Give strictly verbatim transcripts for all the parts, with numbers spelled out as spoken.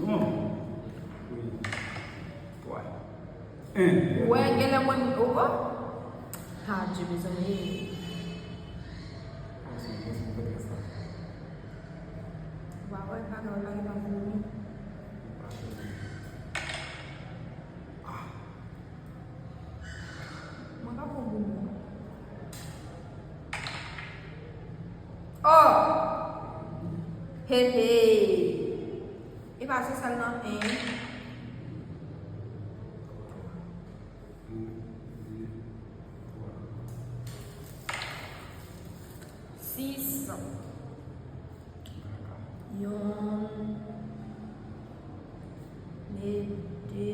Non. Wi. Twa. En. Wè, genlè mwen, ou wè? Adye, mezanmi. Kòmsi, kòmsi mwen fè sa. Ou pa wè, pa wè, pa wè, pa wè. Ah. Mwen pa pran bonbon. Oh! He, he! E pa se sèl nan en. Sis. Yon, de, de,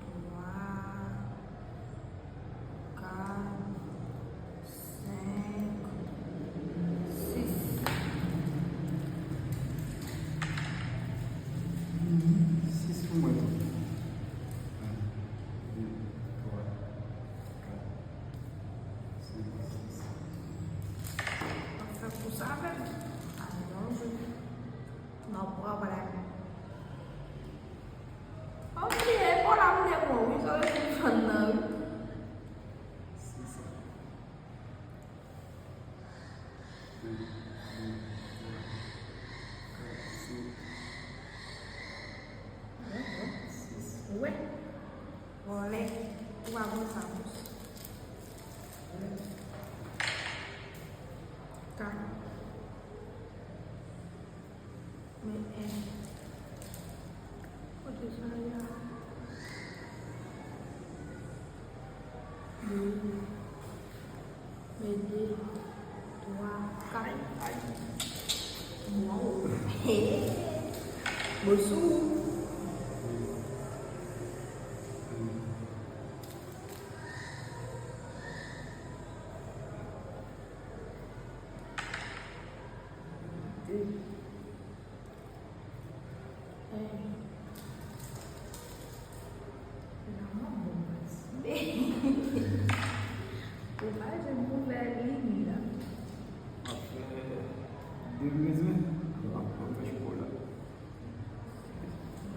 twa, kat, senk, sis. Sis pou mwen tou. En, de, twa, kat, senk, sis. Mwen fè kous avè m. Alonjou. No problem. Ok, pa la m te bon, wi, sa vle di fann nan, wi. Se sa. Wè. Vòlè. Ou pa konn sa, bous. Ka. Men, eh, kote sa ye a? De. Men de, twa, kat. Ay, ay. Wow. Mwen sou. De. Eh. Nan mwen bon pase. Ou pa janm ouvè liy la. M ap fè de mezon. M ap fè chokola.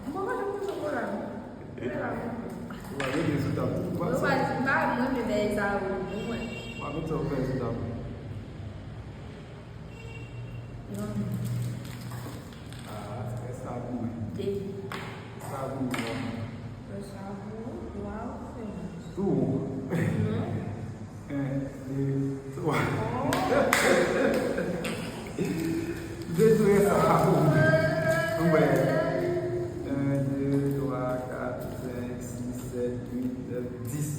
Mwen pa janm fè chokola, non. Ou pa mete sou tab tou. Ou pa di, m pa mwen, men bagay sa yo, mwen. Ou pa mete sa ou fè sou tab. Yon. Ah, fè sa pou mwen. De. Fè sa pou mwen, papa. Fè sa pou ou, twa ou fè. Tou. Non. En, de, twa. Oh. De, twa, sa pou mwen. Mwen. En, de, twa, kat, senk, sis, sèt, uit, nèf, dis.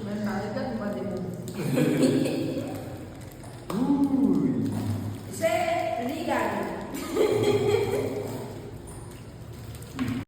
Men sa, li tèlman de bon. Ooh. Se li gade.